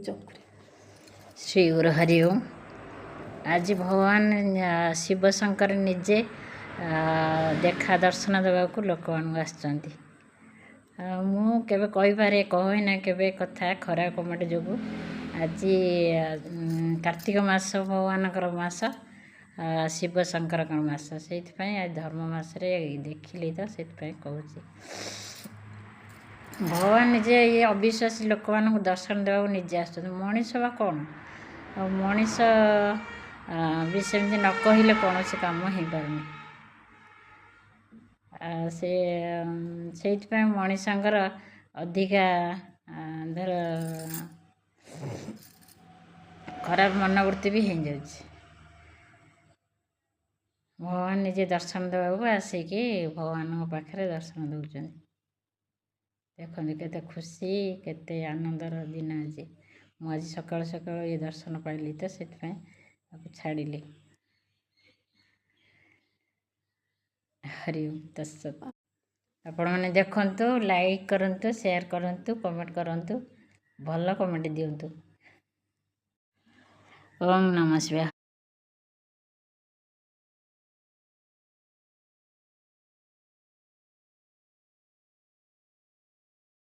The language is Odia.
ଚକୁରି। ଶ୍ରୀ ଗୁରୁ ହରି ଓମ୍। ଆଜି ଭଗବାନ ଶିବଶଙ୍କର ନିଜେ ଦେଖା ଦର୍ଶନ ଦେବାକୁ ଲୋକମାନଙ୍କୁ ଆସିଛନ୍ତି। ଆଉ ମୁଁ କେବେ କହିପାରେ କହେ ନା କେବେ କଥା ଖରାପ କମେଣ୍ଟ ଯୋଗୁଁ। ଆଜି କାର୍ତ୍ତିକ ମାସ, ଭଗବାନଙ୍କର ମାସ, ଶିବ ଶଙ୍କରଙ୍କର ମାସ, ସେଇଥିପାଇଁ ଆଜି ଧର୍ମ ମାସରେ ଦେଖିଲି ତ ସେଥିପାଇଁ କହୁଛି। ଭଗବାନ ନିଜେ ଇଏ ଅବିଶ୍ୱାସୀ ଲୋକମାନଙ୍କୁ ଦର୍ଶନ ଦେବାକୁ ନିଜେ ଆସୁଛନ୍ତି। ମଣିଷ ବା କ'ଣ? ଆଉ ମଣିଷ ବି ସେମିତି ନ କହିଲେ କୌଣସି କାମ ହେଇପାରୁନି। ଆଉ ସେ ସେଇଥିପାଇଁ ମଣିଷଙ୍କର ଅଧିକା ଧର ଖରାପ ମନୋବୃତ୍ତି ବି ହେଇଯାଉଛି। ଭଗବାନ ନିଜେ ଦର୍ଶନ ଦେବାକୁ ଆସିକି ଭଗବାନଙ୍କ ପାଖରେ ଦର୍ଶନ ଦେଉଛନ୍ତି। ଦେଖନ୍ତୁ କେତେ ଖୁସି, କେତେ ଆନନ୍ଦର ଦିନ ଆଜି। ମୁଁ ଆଜି ସକାଳୁ ସକାଳୁ ଏ ଦର୍ଶନ ପାଇଲି ତ ସେଥିପାଇଁ ତାକୁ ଛାଡ଼ିଲି। ହରି ଓମ୍ ତତ୍ସତ୍। ଆପଣମାନେ ଦେଖନ୍ତୁ, ଲାଇକ୍ କରନ୍ତୁ, ସେୟାର କରନ୍ତୁ, କମେଣ୍ଟ କରନ୍ତୁ, ଭଲ କମେଣ୍ଟ ଦିଅନ୍ତୁ। ଓମ୍ ନମଃ ଶିବାୟ।